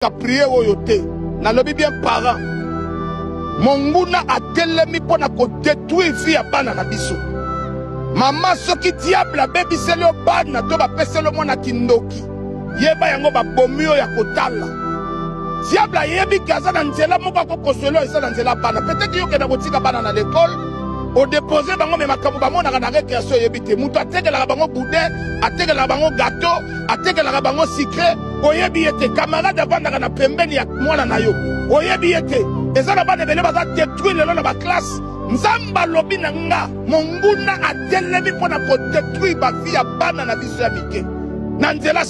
Ka prière oyo te. Nalobi bien parent. Monguna atelemi mpo na ko detruire vie ya bana na biso. Mama soki diable abebiseli yo bana to bapeseli yo mwana kindoki, yeba yango babomi yo ya kotala. Diable ayebi ke aza na nzela moko akokoswela eza na nzela bana. Peut-être yo okenda kotika bana na l'école, odepose bango me makambo bamonaka na récréation oyebi te. Moto atekelaka bango boudin, atekelaka bango gâteau, atekelaka bango sucre, oyebi ye te. Camarade avandaka na pembeni ya mwana na yo, oyebi ye te. Eza na bana ebele baza detruire lelo na baklasse. Nzambe alobi na nga, monguna atelemi mpo na kodetruire bavi ya bana na biso ya mike na nzela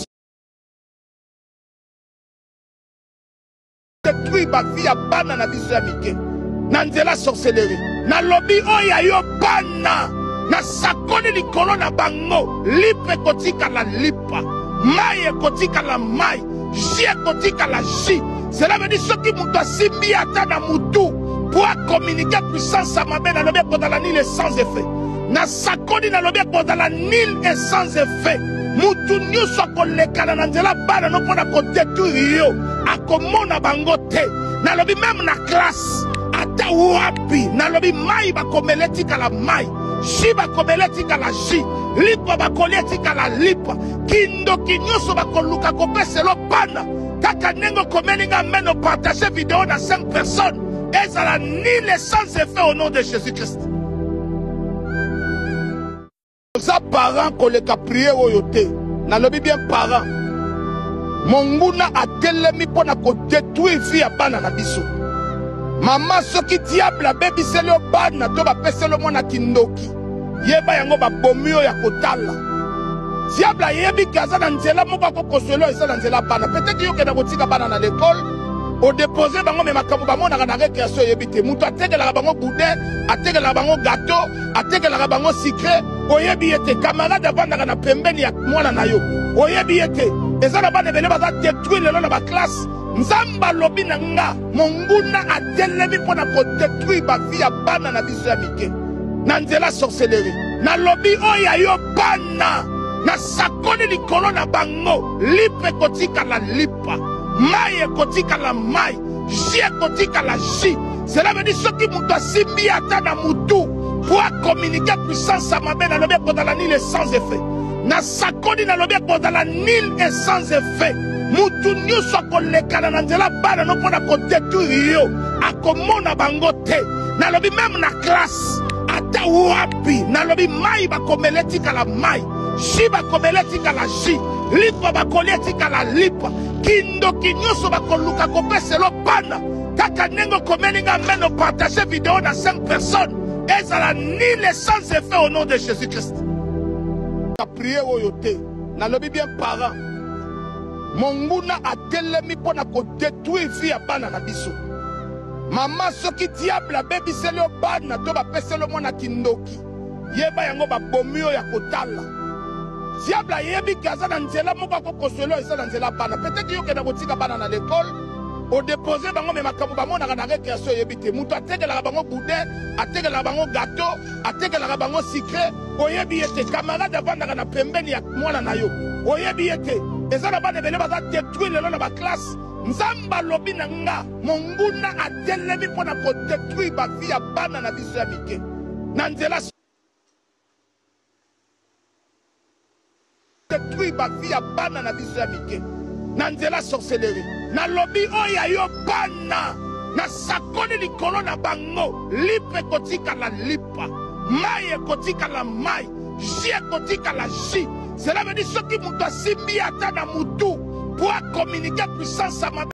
detruire bavi ya bana na biso ya mike na nzela sorcellerie. Nalobi oyo ya yo bana, nasakoli likolo na bango, lipa ekotikala lipa, mai ekotikala mai, jus ekotikala jus. Cela veut dire soki moto asimbi ata na mutu po acommunique puissance ya mabe, nalobi ekozala nul et sans effet. Nasakoli, nalobi ekozala nul et sans effet. Mutu nyonso akolekana na nzela bana no mpo na kodetruire yo, akomona bango te. Nalobi meme na classe, ata wapi, nalobi mai bakomela etikala mai, jus bakomela etikala jus, lipa bakolia etikala lipa. Kindoki nyonso bakoluka kopeselo bana, kaka ndenge okomeli nga amen, opartage video na 5 personnes, ezala nul et sans effet au nom de Jésus-Christ. Oza parent koleka prière oyo te. Nalobi bien parent. Monguna atelemi mpo na kodetruire vie ya bana na biso. Mama soki diable abebiseli yo bana to bapeseli yo mwana kindoki, yeba yango babomi yo ya kotala. Diable ayebi ke aza na nzela moko akokoswela eza na nzela bana. Peut-être yo okenda kotika bana na l'école, odepose bango me makambo bamonaka na récréation oyebi te. Moto atekelaka bango boudin, atekelaka bango gâteau, atekelaka bango sucre, oyebi ye te. Camarade avandaka na pembeni ya mwana na yo, oyebi ye te. Eza na bana ebele baza detruire lelo na baklasse. Nzambe alobi na nga, monguna atelemi mpo na kodetruire bavi ya bana na biso ya mike na nzela sorcellerie. Nalobi oyo ya yo bana, nasakoli likolo na bango, lipa ekotikala lipa, mai ekotikala mai, jus ekotikala jus. Cela veut dire soki moto asimbi ata na mutu po acommunique puissance ya mabe, nalobi ekozala nul et sans effet. Nasakoli, nalobi ekozala nul et sans effet. Mutu nyonso akolekana na nzela bana no mpo na kodetruire yo, akomona bango te. Nalobi meme na classe, ata wapi, nalobi mai bakomela etikala mai, jus bakomela etikala jus, lipa bakolia etikala lipa. Kindoki nyonso bakoluka kopeselo bana, kaka ndenge okomeli nga amen, opartage video na 5 personnes, ezala nul et sans effet au nom de Jésus-Christ. Prière oyo te. Nalobi bien parent. Monguna atelemi mpo na kodetruire vie ya bana na biso. Mama soki diable abebiseli yo bana to bapeseli yo mwana kindoki, yeba yango babomi yo ya kotala. Diable ayebi ke aza na nzela moko akokoswela eza na nzela bana. Peut-être yo okenda kotika bana na l'école, odepose bango me makambo bamonaka na récréation oyebi te. Moto atekelaka bango boudin, atekelaka bango gâteau, atekelaka bango sucre, oyebi ye te. Camarade avandaka na pembeni ya mwana na yo, oyebi ye te. Eza na bana ebele baza detruire lelo na baklasse. Nzambe alobi na nga, monguna atelemi mpo na kodetruire bavi ya bana na biso ya mike na nzela detruire bavi ya bana na biso ya mike na nzela sorcellerie. Nalobi oyo ya yo bana, nasakoli likolo na bango, lipa ekotikala lipa, mai ekotikala mai, jus ekotikala jus. Cela veut dire soki moto asimbi ata na mutu po acommunique puissance ya mabe.